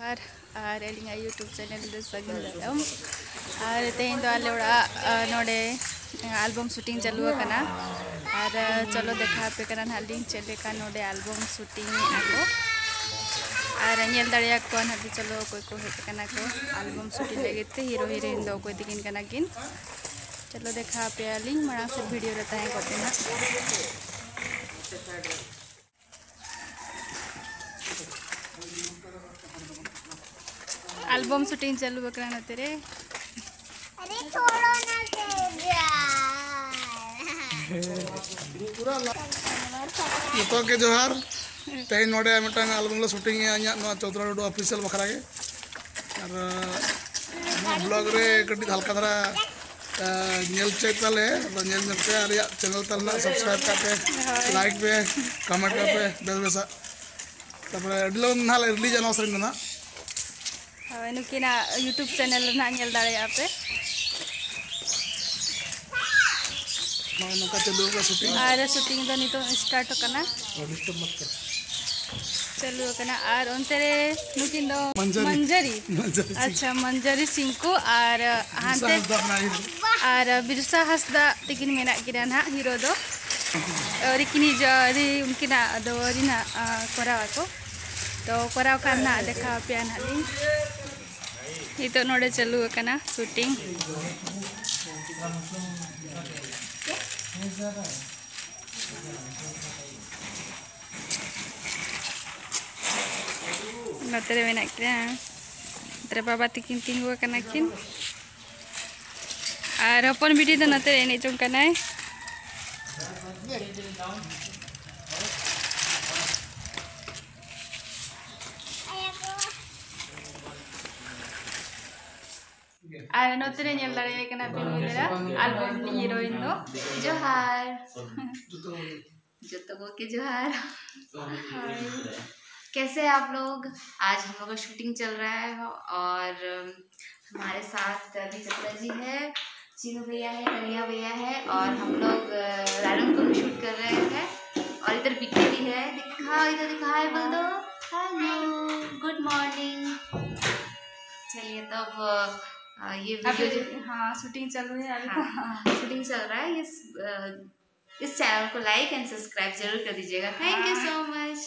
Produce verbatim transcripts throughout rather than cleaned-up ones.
ᱟᱨ ᱟᱨ ᱟᱹᱞᱤᱧᱟᱜ YouTube channel ᱫᱚ ᱥᱟᱹᱜᱩᱱ ᱫᱟᱨᱟᱢ᱾ ᱟᱨ ᱛᱮᱦᱮᱧ ᱫᱚ ᱟᱞᱮ ᱚᱲᱟᱜ, ᱟ, ᱱᱚᱰᱮ album shooting ᱪᱟᱹᱞᱩ ᱟᱠᱟᱱᱟ᱾ ᱟᱨ, ᱟ, ᱪᱚᱞᱚ ᱫᱮᱠᱷᱟᱣ ᱟᱯᱮ ᱠᱟᱱᱟ ᱱᱟᱦᱟᱜ ᱞᱤᱧ ᱪᱮᱫ ᱞᱮᱠᱟ ᱱᱚᱰᱮ album shooting ᱮᱫᱼᱟ ᱠᱚ᱾ ᱟᱨ ᱧᱮᱞ ᱫᱟᱲᱮᱭᱟᱠᱚᱣᱟ ᱱᱟᱦᱟᱜ ᱯᱮ, ᱪᱚᱞᱚ ᱚᱠᱚᱭ ᱠᱚ ᱦᱮᱡ ᱟᱠᱟᱱᱟ ᱠᱚ album shooting ᱞᱟᱹᱜᱤᱫ ᱛᱮ᱾ Hero heroine ᱫᱚ ᱚᱠᱚᱭ ᱛᱟᱹᱠᱤᱱ ᱠᱟᱱᱟ ᱠᱤᱱ, ᱪᱚᱞᱚ ᱫᱮᱠᱷᱟᱣ ᱟᱯᱮᱭᱟᱞᱤᱧ, ᱢᱟᱲᱟᱝ ᱥᱮᱫ video ᱨᱮ ᱛᱟᱦᱮᱸ ᱠᱚᱜ ᱯᱮ ᱱᱟᱦᱟᱜ᱾ Album shooting ᱪᱟᱹᱞᱩ ᱟᱠᱟᱱᱟ ᱱᱚᱛᱮ ᱨᱮ᱾ अरे छोड़ो ना, ᱡᱚᱛᱚ ᱜᱮ ᱡᱚᱦᱟᱨ᱾ ᱛᱮᱦᱮᱧ ᱱᱚᱰᱮ ᱢᱤᱫᱴᱟᱝ album ᱞᱮ shooting ᱮᱜᱼᱟ ᱤᱧᱟᱹᱜ ᱱᱚᱣᱟ ᱪᱚᱣᱫᱷᱩᱨᱤ ᱴᱩᱰᱩ official ᱵᱟᱠᱷᱨᱟ ᱜᱮ᱾ ᱟᱨ ᱱᱚᱣᱟ vlog ᱨᱮ ᱠᱟᱹᱴᱤᱡ ᱦᱟᱞᱠᱟ ᱫᱷᱟᱨᱟ, ᱟ, ᱧᱮᱞ ᱪᱮᱫ ᱛᱟᱞᱮ, ᱟᱫᱚ ᱧᱮᱞ ᱧᱚᱜ ᱯᱮ, ᱟᱞᱮᱭᱟᱜ channel ᱛᱟᱞᱮ ᱱᱟᱜ subscribe ᱠᱟᱜ ᱯᱮ, like ᱯᱮ, comment ᱠᱟᱜ ᱯᱮ, ᱵᱮᱥ ᱵᱮᱥᱟᱜ᱾ ᱛᱟᱨᱯᱚᱨᱮ ᱟᱹᱰᱤ ᱞᱚᱜᱚᱱ ᱱᱟᱦᱟᱜ ᱞᱮ release ᱟ ᱱᱚᱣᱟ ᱥᱮᱨᱮᱧ ᱫᱚ ᱱᱟᱦᱟᱜ᱾ ᱦᱳᱭ, ᱱᱩᱠᱤᱱᱟᱜ YouTube channel ᱨᱮ ᱱᱟᱦᱟᱜ ᱧᱮᱞ ᱫᱟᱲᱮᱭᱟᱜᱼᱟ ᱯᱮ᱾ ᱱᱚᱜᱼᱚᱭ ᱱᱚᱝᱠᱟ ᱪᱟᱹᱞᱩ ᱟᱠᱟᱱᱟ shooting᱾ ᱟᱨ shooting ᱫᱚ ᱱᱤᱛᱚᱜ start ᱟᱠᱟᱱᱟ᱾ ᱪᱟᱹᱞᱩ ᱟᱠᱟᱱᱟ᱾ ᱟᱨ ᱚᱱᱛᱮ ᱨᱮ ᱱᱩᱠᱤᱱ ᱫᱚ ᱢᱚᱧᱡᱟᱨᱤ᱾ ᱢᱚᱧᱡᱟᱨᱤ᱾ ᱢᱚᱧᱡᱟᱨᱤ᱾ ᱟᱪᱪᱷᱟ, ᱢᱚᱧᱡᱟᱨᱤ ᱥᱤᱝᱠᱩ ᱟᱨ ᱵᱤᱨᱥᱟ ᱦᱟᱱᱛᱮ ᱦᱟᱸᱥᱫᱟ ᱢᱮᱱᱟᱭᱟ᱾ ᱟᱨ ᱵᱤᱨᱥᱟ ᱦᱟᱸᱥᱫᱟ ᱛᱤᱠᱤᱱ ᱢᱮᱱᱟᱜ ᱠᱤᱱᱟ ᱱᱟᱦᱟᱜ hero ᱫᱚ᱾ ᱟᱹᱣᱨᱤ ᱠᱤᱱ ᱦᱤᱡᱩᱜᱼᱟ, ᱟᱹᱣᱨᱤ, ᱩᱱᱠᱤᱱᱟᱜ ᱫᱚ ᱟᱹᱣᱨᱤ ᱱᱟᱦᱟᱜ, ᱟ, ᱠᱚᱨᱟᱣ ᱟᱠᱚ᱾ ᱛᱚ ᱠᱚᱨᱟᱣ ᱠᱷᱟᱱ ᱱᱟᱦᱟᱜ ᱫᱮᱠᱷᱟᱣ ᱟᱯᱮᱭᱟ ᱱᱟᱦᱟᱜ ᱞᱤᱧ᱾ ᱱᱤᱛᱚᱜ ᱱᱚᱰᱮ ᱪᱟᱹᱞᱩ ᱟᱠᱟᱱᱟ shooting᱾ ᱱᱚᱛᱮ ᱨᱮ ᱢᱮᱱᱟᱜ ᱠᱤᱱᱟ, ᱱᱚᱛᱮ ᱨᱮ ᱵᱟᱵᱟ ᱛᱤᱠᱤᱱ ᱛᱤᱸᱜᱩ ᱟᱠᱟᱱᱟ ᱠᱤᱱ᱾ ᱟᱨ ᱦᱚᱯᱚᱱ ᱵᱤᱴᱤ ᱫᱚ ᱱᱚᱛᱮ ᱨᱮ ᱮᱱᱮᱡ ᱡᱚᱝ ᱠᱟᱱᱟᱭ᱾ ᱟᱨ ᱱᱚᱛᱮ ᱨᱮ ᱧᱮᱞ ᱫᱟᱲᱮᱭᱟᱭ ᱠᱟᱱᱟ ᱯᱮ ᱱᱩᱭ ᱫᱚ album ᱨᱤᱱᱤᱡ heroine ᱫᱚ᱾ ᱡᱚᱦᱟᱨ᱾ ᱡᱚᱛᱚ ᱠᱚᱜᱮ ᱡᱚᱦᱟᱨ᱾ ᱦᱳᱭ᱾ कैसे हैं आप लोग? आज हम लोग का शूटिंग चल रहा है और हमारे साथ अभी जत्रा जी है, चीनू भैया है, कन्हैया भैया है और हम लोग, अ, रायरंगपुर में शूट कर रहे हैं। और इधर बिट्टी भी है, दिखाओ, इधर दिखाओ, हाय बोल दो। Hello, good morning. चलिए, तो अब, अ, ये वीडियो अभी, जो हाँ, शूटिंग चालू है अभी तो। हाँ, शूटिंग चल रहा है। इस, अ, इस चैनल को लाइक एंड सब्सक्राइब जरूर कर दीजिएगा। Thank you so much,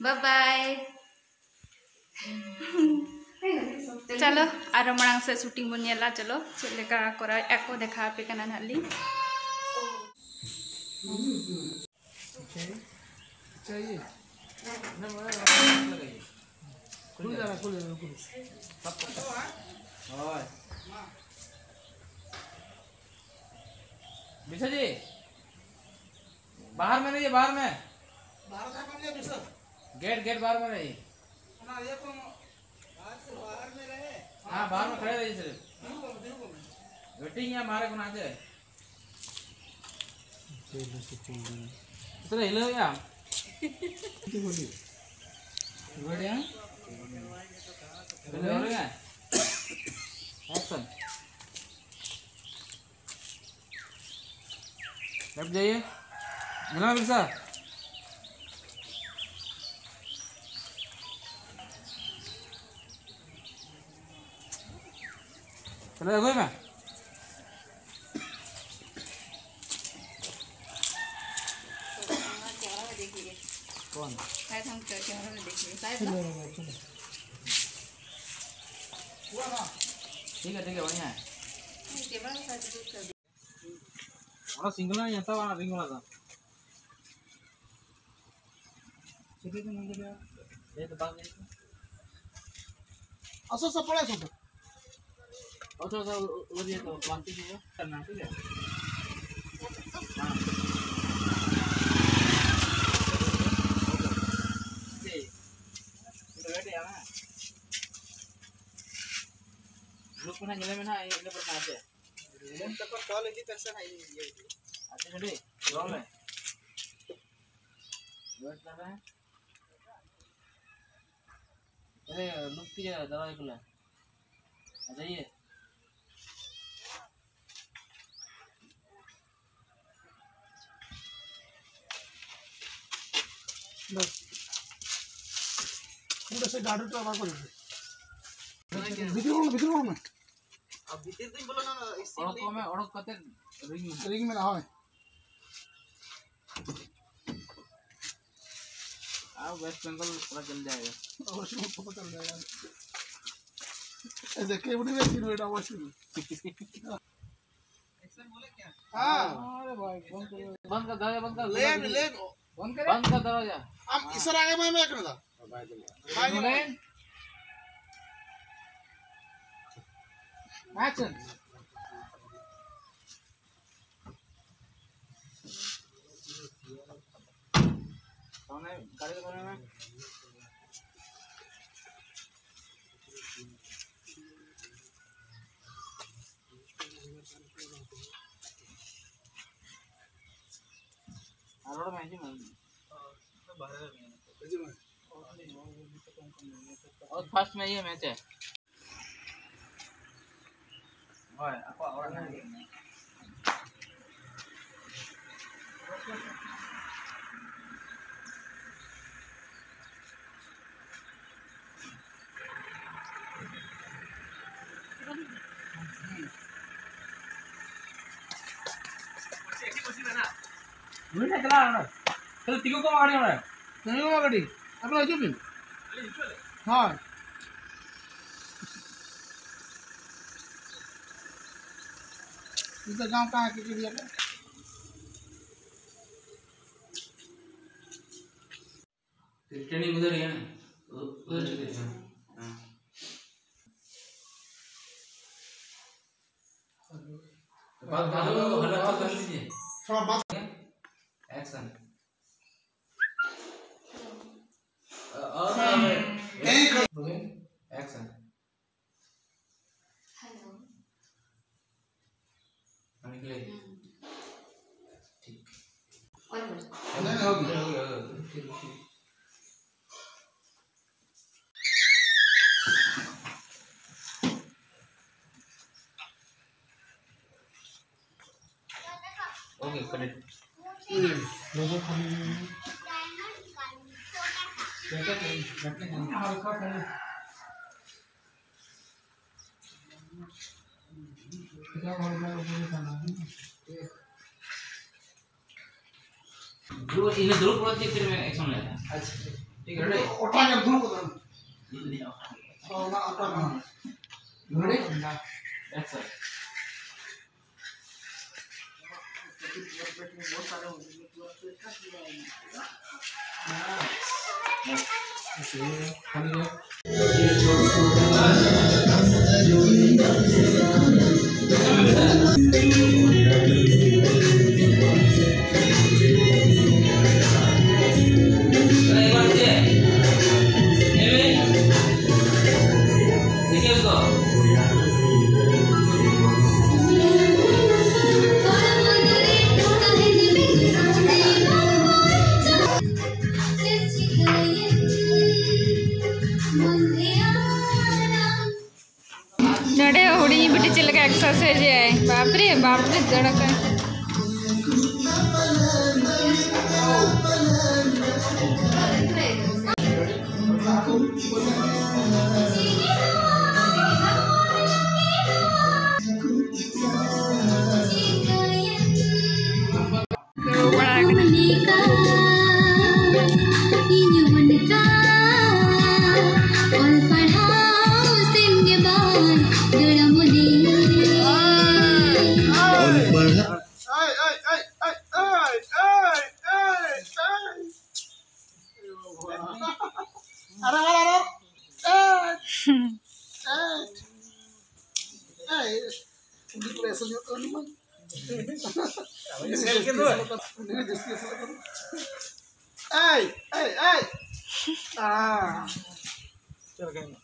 bye bye. चलो, ᱟᱨᱚ ᱢᱟᱲᱟᱝ ᱥᱮᱫ ᱥᱩᱴᱤᱝ ᱵᱚᱱ ᱧᱮᱞᱟ᱾ ᱪᱚᱞᱚ, ᱪᱮᱫ ᱞᱮᱠᱟ ᱠᱚᱨᱟᱣᱮᱫᱼᱟ ᱠᱚ, ᱫᱮᱠᱷᱟᱣ ᱟᱯᱮ ᱠᱟᱱᱟ ᱱᱟᱦᱟᱜ ᱞᱤᱧ᱾ चाहिए। नहीं, मैं खुल जा रहा, खुल जा रहा, रुको, रुको। ᱦᱳᱭ᱾ ᱵᱤᱥᱟ ᱡᱤ, ᱵᱟᱦᱟᱨ ᱢᱮ ᱨᱮ, ᱵᱟᱦᱟᱨ ᱢᱮ᱾ ᱵᱟᱦᱟᱨ ᱢᱮ ᱨᱮ, ᱵᱤᱥᱟ᱾ ᱜᱮᱴ, ᱜᱮᱴ ᱵᱟᱦᱟᱨ ᱢᱮ ᱨᱮ᱾ ᱚᱱᱟ ᱤᱭᱟᱹ ᱠᱚ, ᱵᱟᱦᱟᱨ ᱥᱮ ᱵᱟᱦᱟᱨ ᱢᱮ ᱨᱮ᱾ ᱦᱮᱸ, ᱵᱟᱦᱟᱨ ᱢᱮ ᱠᱷᱟᱲᱮ ᱨᱮ ᱥᱤᱨᱯ᱾ ᱫᱩᱲᱩᱵ ᱠᱚᱜ ᱢᱮ, ᱫᱩᱲᱩᱵ ᱠᱚᱜ ᱢᱮ᱾ ᱜᱟᱹᱴᱤ ᱧᱟ ᱢᱟᱨᱮ ᱠᱚᱱᱟ ᱪᱮ᱾ ᱛᱟᱦᱞᱮ ᱦᱤᱞᱟᱹᱣᱮᱜᱼᱟ? ᱵᱟᱹᱲᱤᱡ, ᱦᱮᱸ? ᱦᱤᱞᱟᱹᱣᱮᱜᱼᱟ? ᱮᱠᱥᱚᱱ᱾ ᱦᱮᱯ ᱡᱟᱭᱮ᱾ ᱧᱮᱞ ᱢᱮ ᱵᱤᱨᱥᱟ᱾ ᱛᱟᱦᱞᱮ ᱟᱹᱜᱩᱭ ᱢᱮ᱾ कौन? शायद हम कैमरा में देख लिए। शायद ना? ठीक है, ठीक है, बढ़िया है। कैमरा में शायद देख कर। ᱚᱱᱟ ᱥᱤᱝᱜᱮᱞ ᱞᱟᱝ ᱦᱟᱛᱟᱣᱟ, ᱚᱱᱟ ᱨᱤᱝ ᱵᱟᱞᱟ ᱫᱚ᱾ ᱪᱤᱠᱟᱹᱛᱮ ᱱᱚᱰᱮ ᱫᱚ? ᱮᱭ ᱛᱚ ᱵᱟᱝ ᱦᱩᱭᱩᱜ ᱠᱟᱱᱟ᱾ ᱟᱥᱚ, ᱟᱥᱚ, ᱯᱚᱲᱮ ᱟᱥᱚ ᱛᱚ᱾ ᱟᱥᱚ, ᱟᱥᱚ, ᱩ-, ᱩ-, ᱩᱨᱤᱭᱟ ᱛᱚ, ᱵᱟᱝ ᱴᱷᱤᱠ ᱦᱩᱭᱩᱜᱼᱟ᱾ ᱠᱟᱱᱟ, ᱴᱷᱤᱠ ᱜᱮᱭᱟ? ᱦᱮᱸ᱾ ᱴᱷᱤᱠ᱾ ᱤᱧ ᱫᱚ ᱣᱮᱴ ᱮᱫᱼᱟ, ᱦᱮᱸ᱾ ᱜᱨᱩᱯ ᱠᱚ ᱱᱟᱦᱟᱜ ᱧᱮᱞᱮ ᱢᱮ ᱱᱟᱦᱟᱜ, ᱤᱧ ᱤᱱᱟᱹ ᱯᱚᱨᱮ ᱱᱟᱦᱟᱜ ᱦᱮᱸ ᱥᱮ᱾ ᱟᱪᱪᱷᱟ, ᱥᱟᱹᱰᱤ, ᱨᱚᱲ ᱢᱮ᱾ ᱟᱨᱮ, ᱞᱩᱠ ᱛᱤᱭᱟ ᱫᱟᱣᱟᱭ ᱠᱚᱞᱟ᱾ ᱟᱪᱪᱷᱟ, ᱤᱭᱟᱹ᱾ ᱯᱩᱨᱟᱹ ᱥᱮ ᱜᱟᱰᱚ ᱴᱟᱜ ᱵᱟᱠᱚ ᱞᱟᱹᱭᱟ᱾ ᱵᱷᱤᱛᱤᱨ ᱵᱚᱞᱚ, ᱵᱷᱤᱛᱤᱨ ᱵᱚᱞᱚ ᱢᱮ᱾ ᱟᱨ ᱵᱷᱤᱛᱤᱨ ᱫᱚᱧ ᱵᱚᱞᱚᱱᱟ, ᱚᱱᱟ ᱤᱥᱤᱱ ᱚᱲᱚᱠ ᱞᱟᱹᱜᱤᱫ᱾ ᱠᱚᱜ ᱢᱮ, ᱚᱲᱚᱠ ᱠᱟᱛᱮ ring ᱢᱮ᱾ ring ᱢᱮ, ᱦᱳᱭ᱾ आओ, वेस्ट बंगाल पता चल जाएगा। वेस्ट बंगाल पता चल जाएगा। ऐसे के बड़ी वैसी नोएडा वैसी। हाँ। अरे भाई, बंद कर, बंद कर, दरवाजा बंद कर। ले, ले। बंद कर। बंद कर दरवाजा। हम इस तरह आगे मैं, मैं करता। भाई, ᱱᱚᱰᱮ ᱟᱪᱪᱷᱟ᱾ ᱛᱟᱦᱚᱞᱮ ᱜᱟᱹᱰᱤ ᱠᱚ ᱫᱷᱚᱨᱮ ᱢᱮ᱾ ᱟᱨ ᱨᱚᱲ ᱢᱮ, ᱦᱤᱡᱩᱜ ᱢᱮ᱾ ᱦᱤᱡᱩᱜ ᱢᱮ᱾ ᱚᱛ ᱯᱷᱟᱥᱴ ᱢᱮ ᱤᱭᱟᱹ ᱢᱮ ᱪᱮ? ᱦᱳᱭ, ᱟᱠᱚᱣᱟᱜ ᱚᱲᱟᱜ ᱨᱮ᱾ ᱱᱩᱭ ᱴᱷᱮᱱ ᱪᱟᱞᱟᱜ ᱢᱮ᱾ ᱠᱷᱟᱹᱞᱤ ᱛᱤᱸᱜᱩ ᱠᱚᱜ ᱢᱮ ᱠᱟᱹᱴᱤᱡ ᱚᱸᱰᱮ᱾ ᱛᱤᱸᱜᱩ ᱠᱚᱜ ᱢᱮ ᱠᱟᱹᱴᱤᱡ᱾ ᱟᱯᱮ ᱦᱤᱡᱩᱜ ᱵᱤᱱ᱾ ᱦᱳᱭ᱾ ᱱᱤᱛᱚᱜ ᱡᱟᱢ ᱠᱟᱦᱟᱸ ᱠᱤ ᱪᱩᱲᱤᱭᱟ ᱠᱚ? ट्रेनिंग उधर ही है ना? उधर चलते हैं। हाँ। बात, बात, बात, बात कर लीजिए। थोड़ा बात। एक्शन। अ, और नहीं कर। एक्शन। हेलो। हम निकले। हम्म। ठीक। और बोल। नहीं, नहीं, हो गया। हो गया, हो गया। ठीक, ठीक। Okay, connect. हम्म। ᱫᱩᱲᱩᱵ, ᱤᱱᱟᱹ ᱫᱩᱲᱩᱵ ᱯᱚᱨᱮ ᱛᱮ ᱯᱷᱤᱨ ᱮᱠᱥᱚᱱ ᱞᱮᱱᱟ᱾ ᱟᱪᱪᱷᱟ, ᱴᱷᱤᱠ ᱜᱮᱭᱟ, ᱨᱮᱰᱤ? ᱚᱴᱟᱝ ᱮᱢ ᱫᱩᱲᱩᱵ ᱠᱟᱱᱟ᱾ ᱤᱧ ᱫᱚ ᱚᱴᱟᱝ᱾ ᱚ, ᱚᱱᱟ ᱚᱴᱟᱝ ᱠᱟᱱᱟ᱾ ᱨᱮᱰᱤ? ᱮᱠᱥᱚᱱ᱾ ᱱᱚᱰᱮ ᱦᱩᱰᱤᱧ ᱵᱤᱴᱤ ᱪᱮᱫ ᱞᱮᱠᱟ ᱮᱠᱥᱟᱨᱥᱟᱭᱤᱡ ᱮᱫᱟᱭ, ᱵᱟᱯᱨᱮ, ᱵᱟᱯᱨᱮ, ᱫᱟᱹᱲ ᱟᱠᱟᱫ᱾ ᱫᱩᱲᱩᱵ ᱵᱟᱲᱟ ᱟᱠᱟᱱᱟ᱾ ᱚᱞ ᱯᱟᱲᱦᱟᱣ ᱥᱮᱱ ᱜᱮ ᱵᱟᱭ ᱜᱚᱲᱚ ᱢᱚᱱᱮ᱾ ᱚᱞ ᱯᱟᱲᱦᱟᱣ᱾ ᱟᱭ, ᱟᱭ, ᱟᱭ, ᱟᱭ᱾ ᱟᱨᱚ, ᱟᱨᱚ, ᱟᱨᱚ᱾ ᱮᱭ, ᱮᱭ, ᱮᱭ᱾ ᱩᱱᱤ ᱠᱚᱲᱟ ᱮᱥᱮᱞ ᱧᱚᱜ ᱠᱟᱱᱟ, ᱩᱱᱤ ᱢᱟ᱾ ᱮᱥᱮᱞ ᱜᱮ ᱫᱚ᱾ ᱩᱱᱤ ᱢᱟ ᱡᱟᱹᱥᱛᱤ ᱮᱥᱮᱞ ᱠᱟᱱᱟ᱾ ᱮᱭ, ᱮᱭ, ᱮᱭ᱾ ᱟᱸ᱾ ᱪᱮᱫ ᱞᱮᱠᱟ ᱦᱮᱱᱟᱜ?